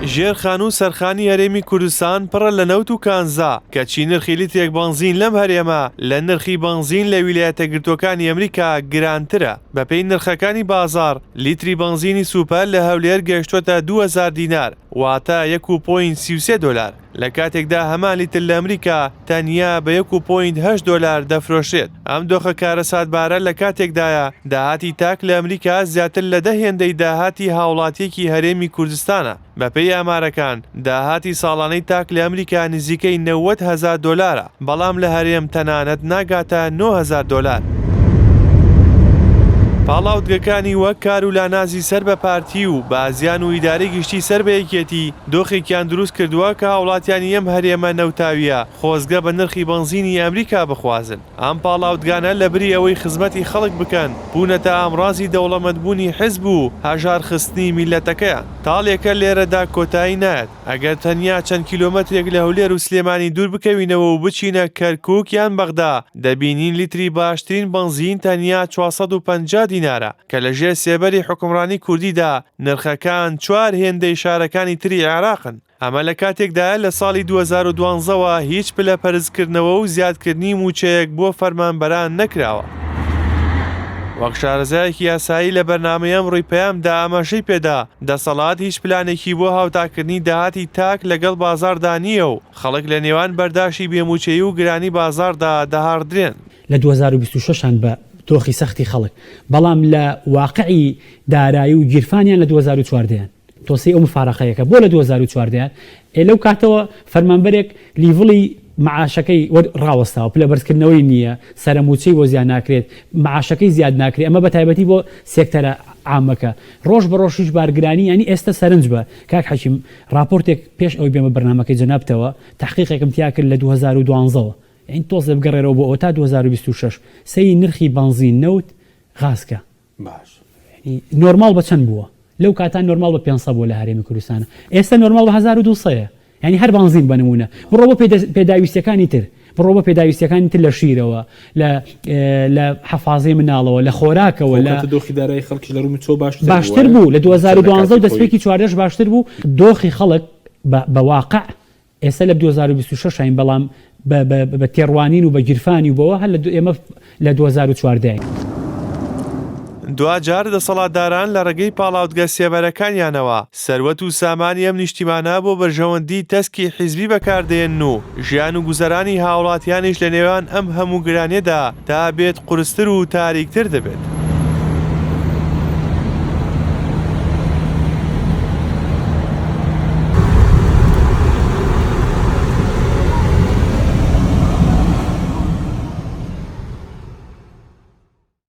ژێرخان و سەرخانی هەرێمی کوردستان پڕە لە نەوت و کانزا، کەچی نرخی لیترێک بەنزین لەم هەرێمە لە نرخی بەنزین لە ویلایەتەکگرتووەکانی ئەمریکا گرانترە. بەپێی نرخەکانی بازاڕ، لیتری بەنزینی سوپەر لە هەولێر گەیشتووەتە 2000 دینار، واتە یەک و point 33 دۆلار، لە کاتێکدا هەمان لیتر لە ئەمریکا تەنیا بە یەک و point هەشت دۆلار دەفرۆشرێت. ئەم دۆخە کارەساتبارە لە کاتێکدایە، داهاتی تاک لە ئەمریکا زیاتر لە دە هێندەی داهاتی هاوڵاتییەکی هەرێمی کوردستانە. بەپێی ئامارەکان، داهاتی ساڵانەی تاک لە ئەمریکا نزیکەی 90 هەزار دۆلارە، بەڵام لە هەرێم تەنانەت ناگاتە 9000 دۆلار. پاڵاوتگەکانی وەک کار و لانازی سەر بە پارتی و بازیان و ئیدارەی گشتی سەر بە یەکێتی دۆخێکیان دروست کردووە کە هاوڵاتیانی ئەم هەرێمە نەوتاوییە خۆزگە بە نرخی بەنزینی ئەمریکا بخوازن. ئەم پاڵاوتگانە لەبری ئەوەی خزمەتی خەڵک بکەن، بوونەتە ئامڕازی دەوڵەمەندبوونی حزب و هەژارخستنی میللەتەکەیان. تاڵیەکە لێرەدا کۆتایی نایەت. ئەگەر تەنیا چەند کیلۆمەترێک لە هەولێر و سلێمانی دوور بکەوینەوە و بچینە کەرکوک یان بەغدا، دەبینین لیتری باشترین بەنزین تەنیا 450 دینارە، کە لەژێر سێبەری حوکمڕانی کوردیدا نرخەکان چوار هێندەی شارەکانی تری عێراقن. ئەمە لە کاتێکدایە لە ساڵی 2012 وە هیچ پلە پەرزکردنەوە و زیادکردنی مووچەیەک بۆ فەرمانبەران نەکراوە. وەک شارەزایەکی یاسایی لە بەرنامەی ئەمڕۆی پەیامدا ئاماژەی پێدا، دەسەڵات هیچ پلانێکی بۆ هاوتاکردنی داهاتی تاک لەگەڵ بازاڕدا نییە و خەڵک لە نێوان بەرداشی بێمووچەیی و گرانی بازاڕدا دەهاڕدرێن. لە 2026 ان بە دۆخی سەختی خەڵک، بەڵام لە واقعی دارایی و گیرفانیان لە 2014 ان. تۆ سەیری ئەو مفارەقەیەکە بۆ لە 2014 ئێ لەو کاتەوە فەرمانبەرێک level ی معاشەکەی وەر ڕاوەستاوە پلە بەرزکردنەوەی نییە سەرە موچەی بۆ زیاد ناکرێت معاشەکەی زیاد ناکرێت ئەمە بە تایبەتی بۆ سێکتەرە عامەکە ڕۆژ بە ڕۆژیش بارگرانی یانی ئێستە سەرنج بە کاک حەکیم ڕاپۆرتێک پێش ئەوەی بێمە بەرنامەکەی جەنابتەوە تەحقیقێکم تیا کرد لە 2012 وە یانی تۆزێ بگەڕێرەوە بۆ ئەوە تا 2026 سەیری نرخی بەنزین نەوت غاز کە باش. یانی نۆرماڵ بە چەند بووە؟ لەو کاتە نۆرماڵ بە 500 بووە لە هەرێمی کوردستان ئێستا نۆرماڵ بە 1200 یە یانی هەر بانزین بە نموونە بڕۆ بۆ پێداویستیەکانی تر بڕۆ بۆ پێداویستیەکانی تر لە شیرەوە لە لە حەفازەی مناڵەوە لە خۆراکەوە لە دۆخی دارایی خەڵکی لە ڕووی چۆ باشتر باشتر بوو لە 2012 و دەستپێکی چواردەش باشتر بوو دۆخی خەڵک بە واقع ئێستا لە 2026 ین بەڵام بە تێڕوانین و بە گیرفانی و بەوە هەر لە ئێمە لە 2014 ین. دواجار دەسەڵاتداران لە ڕێگەی پاڵاوتگە سێبەرەکانیانەوە سەروەت و سامانی ئەم نیشتیمانە بۆ بەرژەوەندی تەسکی حیزبی بەکاردێنن و ژیان و گوزەرانی هاوڵاتیانیش لە نێوان ئەم هەموو گرانیەدا تا بێت قورستر و تاریکتر دەبێت.